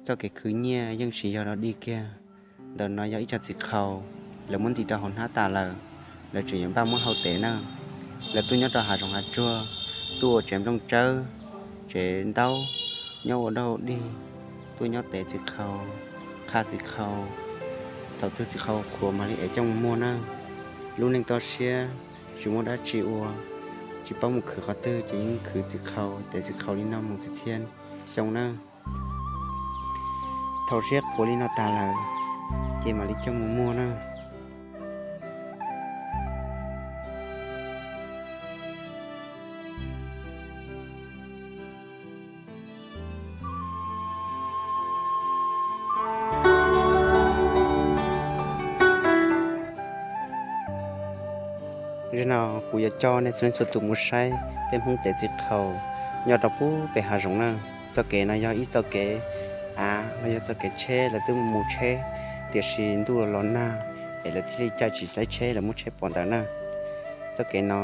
Txoj kev khwv nyiaj yeej tsis yog dog dig kiag. Ntawm no yog ib co txiv qhaus, lawv muab ntim rau hauv hnab tas lawm, lawv tseem yuav npaj muab hau tev na. Lawv tuaj nyob rau hav zoov hav tsuag, tuaj ua tsev nplooj tsawb, tsev ntaub, nyob ua dog dig, tuaj nyob tev txiv qhaus, qha txiv qhaus. Thaum twg txiv qhaus qhuav mam li ev coj mus muag na. Lub neej toj siab tsis muaj dab tsi ua, tsis paub mus khwv qhov twg ces yeej khwv txiv qhaus, tev txiv qhaus li no mus txhia txhia xyoo na. Thaum siab qhuav li no tas lawm ces mam li coj mus muag na. Zaum no kuv yuav coj nej txhua leej txhua tus mus saib peb Hmoob tev txiv qhaus nyob rau pub pem hav zoov na. Txoj kev no yog ib txoj kev av los yog txoj kev tsheb, lawv twb mus tsheb, tiam sis ntuj los los nag es lawv thiaj li caij tsis laib tsheb, lawv muab tsheb pov ntawd na. Txoj kev no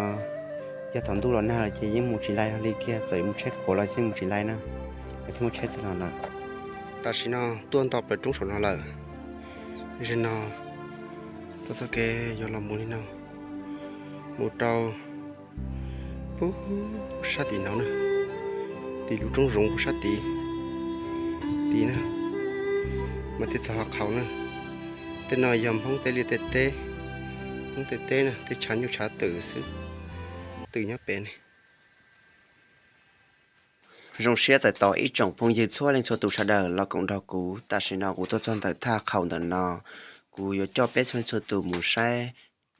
yog thaum ntuj los nag los ces yeej mus tsis laib li kiag, txawm mus tsheb qhuav los yeej mus tsis laib na. Lawv thiaj muab tsheb txog no lawm. Tam sim no tuaj nto plaws roob saum no lawm. Zaum no tuaj txoj kev yuav los mus li no, mus rau pub sab tim no na, tim lub roob zoov pub sab tid tid na, mas thiaj txog qhaus na. Tej no yog Hmoob tej liaj tej teb, Hmoob tej teb na, tej tshav nyuj tshav twm xwb, twm nyob pem ne. Zoo siab txais tos ib tsoom phooj ywg txhua leej txhua tus sawv daws los koom nrog kuv. Tam sim no kuv tuaj txog ntawm thaj qhaus ntawm no, kuv yuav coj peb txhua leej txhua tus mus saib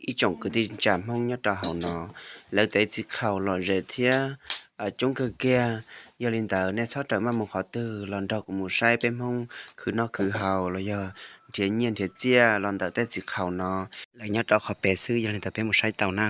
ib tsoom kwv tij ntsa Hmoob nyob rau hauv no, lawv tev txiv qhaus lom zem thiab coob kawg kiag. Yog li ntawd nej txhob rawm maj mus qhov twg, los nrog kuv mus saib peb Hmoob khwv noj khwv haus los yog nrhiav nyiaj nrhiav txiaj los ntawm tej txiv qhaus no. Lawv nyob rau qhov pem xwb, yog li ntawd peb mus saib tau na.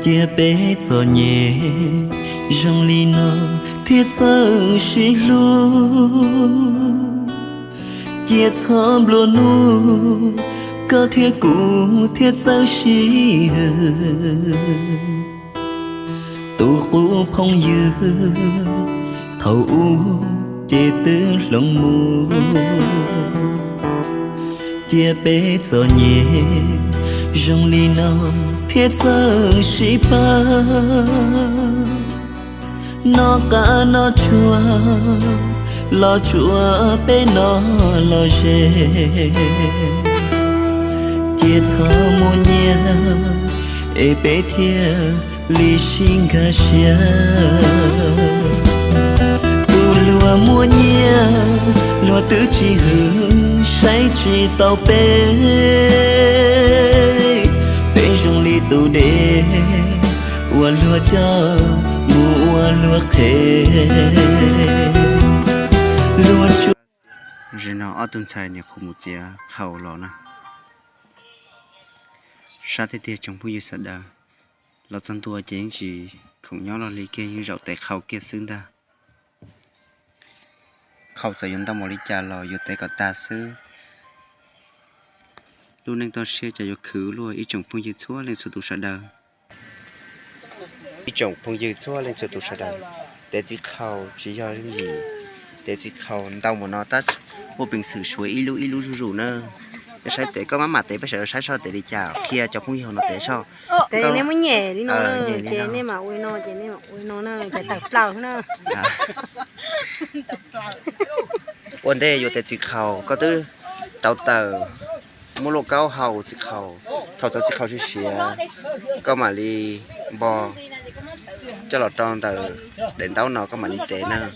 Cia peb txom nyem zoo li no thiaj txawj sib hlub. Cia txhob nplua nuj, koj thiab kuv thiaj txawj sib hwm. Tus qub phooj ywg thaum ub ces twb hloov mus. Cia peb txom nyem zoo li no thiaj txawj sib pab. Noj qab noj tsuag los tsuas peb noj los ze. Cia txhob muaj nyiaj es peb thiaj li sib nkag siab. Tus luag muaj nyiaj luag twb tsis hwm, saib tsis taus peb. Peb zoo li tus dev uas luag coj mus ua luag qhev. Luag tsuas Zaum no ob tug ntxhais niam qhuav mus txiav qhaus los na. Sab tiag tiag tsoom phooj ywg sawv daws, los txog ntua ces yeej tsis khoom nyob loj li kiag, yeej zaum tev qhaus kiag xwb ntag. Qhaus txawm yuav ntau npaum li cas los yuav tev kom tag xwb. Lub neej toj siab ces yuav khwv luaj ib tsoom phooj ywg txhua leej txhua tus sawv daws. Ib tsoom phooj ywg txhua leej txhua tus sawv daws, tev txiv qhaus tsis yog yooj yim, tev txiv qhaus ntau npaum no tab muaj peev xwm suav ib lub ib lub zuj zus na. Saib tes koj maj mam tev peb sawv daws saib soj tes li cas, qhia cov phooj ywg hauv no tes soj. Tes nej muab nyem li no, nyem li ces no, nej mam ua li no na, ces tawm plaws na. Ua ntej yuav tev txiv qhaus koj twb rauv taws, muab luaj kaub hau txiv qhaus, thaum txiv qhaus siav siav, koj mam li npo coj los rau ntawm daim ntaub no koj mam li tev na.